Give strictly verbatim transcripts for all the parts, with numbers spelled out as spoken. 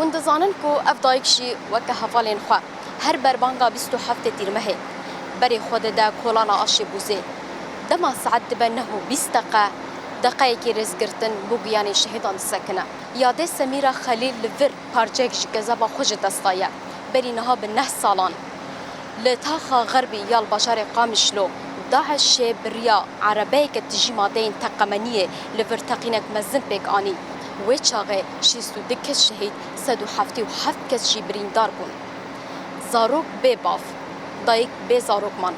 Hûn dizanin ku ev dayik jî weke hevalên xwe her berbanga bîst û heftê Tîrmehê berê xwe dide kolana aşê bûzê. Dema saet dibe neh û bîst deqe, deqeyekî rêzgirtin bo giyanê şehîdan disekine. Yadê Semîra Xelîl li vir parçeyek ji kezeba xwe ji dest daye. Berî niha bi neh salan li taxa xerbî ya li bajarê Qamişlo, DAIŞê bi riya erebeyeke tijî madeyên teqemeniyê li vir teqînek mezin pêk anî. Wê çaxê şêst û du kes şehîd, sed û heftê û heft kes jî birîndar bûn. Zarok bê bav, dayik bê zarok man.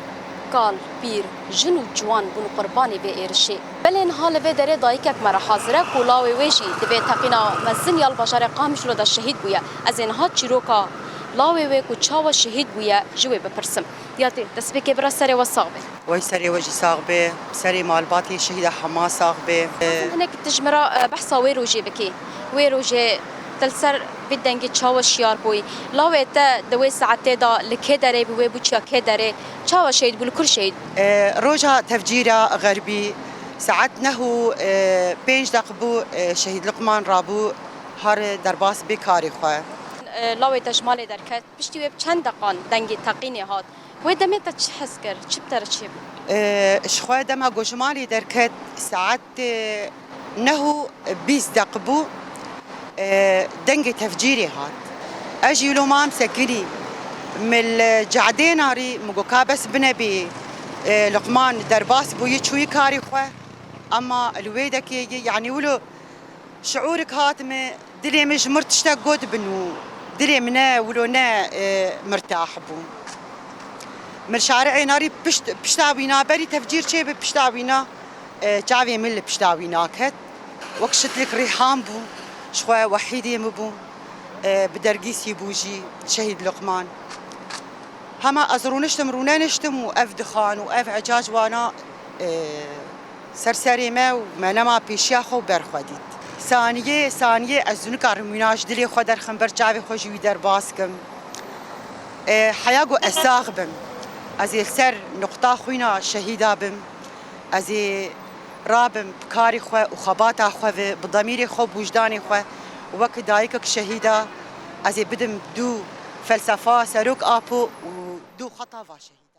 Kal, pîr, jin û ciwan bûn qurbanê vê êrişê. Belê niha li vê derê dayikek me re hazir e ku lawê wê jî di vê teqîna mezin ya li bajarê Qamişlo de şehîd bûye. Ez ê niha çîroka lawê wê ku çawa şehîd bûye ji wê bipirsim. Yadê, destpêkê bira serê we sax be. Wey serê we jî sax be, serê malbatê şehîda hema sax be. Hinek tu ji min re, e, behsa wê rojê bikî. Wê rojê te li ser vê dengê çawa şiyar bûyî? Lawê te di wê saetê de li kê derê bû, wê bû çiya kê derê? Çawa şehîd bû, li kur şehîd bû? E, roja tevcîra xerbî saet neh û, e, pênc deq bû, e, şehîd Luqman rabû har derbas bê karê xwe. E, lawê te ji malê derket, piştî wê bi çend deqan dengê teqînê hat? Wê demê te çi hes kir? Çi bi te re çêbû? E, ji xwe dema ku ji malê derket saet, e, neh û bîst deq bû, e, dengê tevcîrê hat. Ez jî wilo mam sekinî. Min li cadê narî, min got ka bes bine bê, e, Luqman derbas bûyî çûyî karê xwe. Ema li wê dekê, yanî wilo şiûrik hat min, dilê min ji mir tiştek got bin û dilê min ne wilo ne, e, mirtah bû. Min şari'ê narî pişt, pişta wîna berî tevcîr çêbe pişta wîna, e, çavê min li pişta wîna ket. Wek şitlek rîhan bû, ji xwe wehîdê min bû, e, bi dergîsî bû jî şehîd Luqman. Hema ez rûniştim, rûneniştim û ev dixan û ev ecac wana, e, ser serê me û me nema pêşiya xwe û ber xwe dît. Saniyê, saniyê ez nikarim wîna ji dilê xwe derxim ber çavê xwe ji wî derbas kim. E, heya ku ez sax bim, ez ê li ser nuqta xwîna şehîda bim. Ez ê rabim bi karê xwe û xebata xwe ve, bi demîrê xwe û bi wijdanê xwe wek dayikek şehîda, ez ê bidim dû felsefa Serok Apo û dû xeta va şehîd.